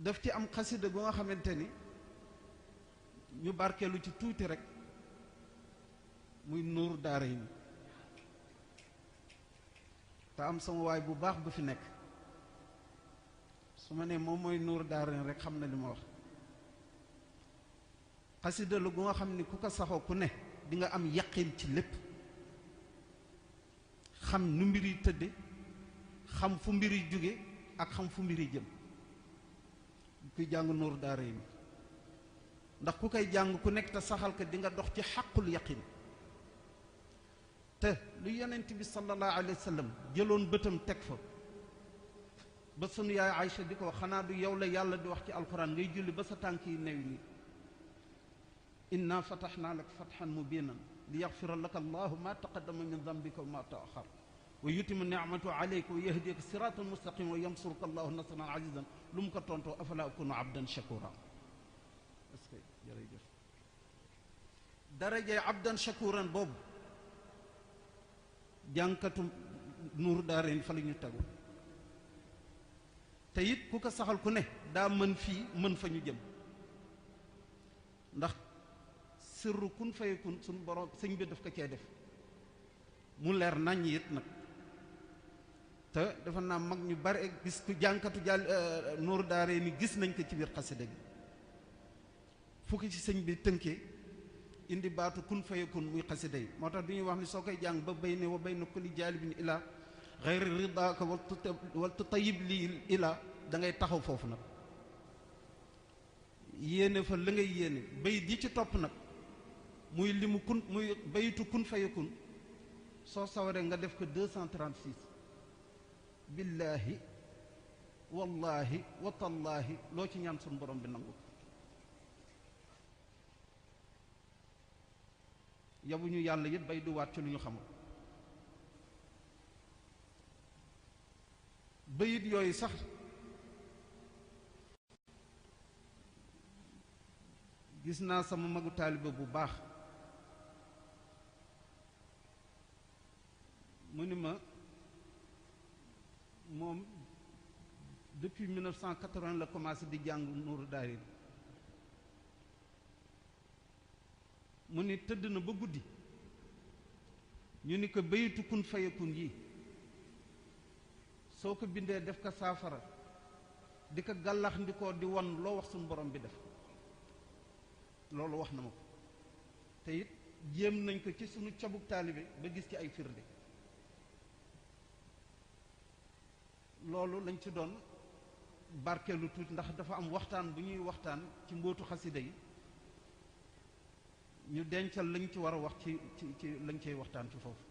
daf ci am xasida gu nga xamante ni ñu barkeelu ci tuuti rek muy nuur daara yi te am sama waay bu baax bu fi nekk su ma nee moom mooy nuur daara yi rek xam na li ma wax xasida la gu nga xam ni ku ko saxoo ku ne di nga am yaqin ci lépp xam nu mbir yi tëdde xam fu mbir yi jóge ak xam fu mbir yi jëm kuy jàng nuur daara yi ndax ku koy jàng ku nekk te saxal ko di nga dox ci xaqul yaqin te lu yonent bi sallallahu alayhi wa sallam jëloon bëtam teg fa ba sunu yaay Aïcha di ko xanaa du yow la yàlla di wax ci alquran ngay julli ba sa tànk yi new nii inna fatahnaa laka fathan mubiinan li yaxfira laka allahu ma taqaddama min dambika wa ma taaxar wa yutimma nicmatahu alayka wa yahdiyaka siratan mustaqima wa yansuruka allahu nasran azizan lu mu ko tontoo afala akunu abdan shakura est-ce que jërëjëf darajay abdan shakuran boobu jànkatu nuur daareen fa la ñu tegu te it ku ko saxal ku ne daa mën fii mën fa ñu jëm ndax sirru kun fayakun suñu borom sëñ bi daf ko cee def mu leer naññ it nag te dafa naa mag ñu bari gis ku jànkatu jàll nuur daaree ni gis nañ ko ci biir xasida gi fukki ci sëñ bi tënkee indi baatu kun fayakun muy xasida yi moo tax du ñuy wax ni soo koy jàng ba bay ne wa bay na kulli jaalibin ila xayri ridaaka wal tutayib lii ila da ngay taxaw foofu nag yéene fa la ngay yéene bayit yi ci topp nag muy limu kun muy bayitu kun fayakun soo sawaree nga def ko 236 billaahi wallaahi watallaahi loo ci ñaan suñu borom bi nangu yabuñu yàlla it bay duwaat ci lu ñu xamul bayit yooyu sax gis naa sama magu taaliba bu baax mu ni ma moom depuis 1980 la commencé di jàng nuuru daari mu ni tëdd na ba guddi ñu ni ko bayitu kun fayakun yi soo ko bindee def ko saafara di ko gàllax ndikoo di won loo wax suñu borom bi def loolu wax na ma ko te it jéem nañ ko ci suñu cabuk taalibe ba gis ci ay firnde loolu lañ ci doon barkeelu tuuti ndax dafa am waxtaan bu ñuy waxtaan ci mbootu xasida yi ñu dencal lañ ci war a wax ci lañ cey waxtaan ci foofu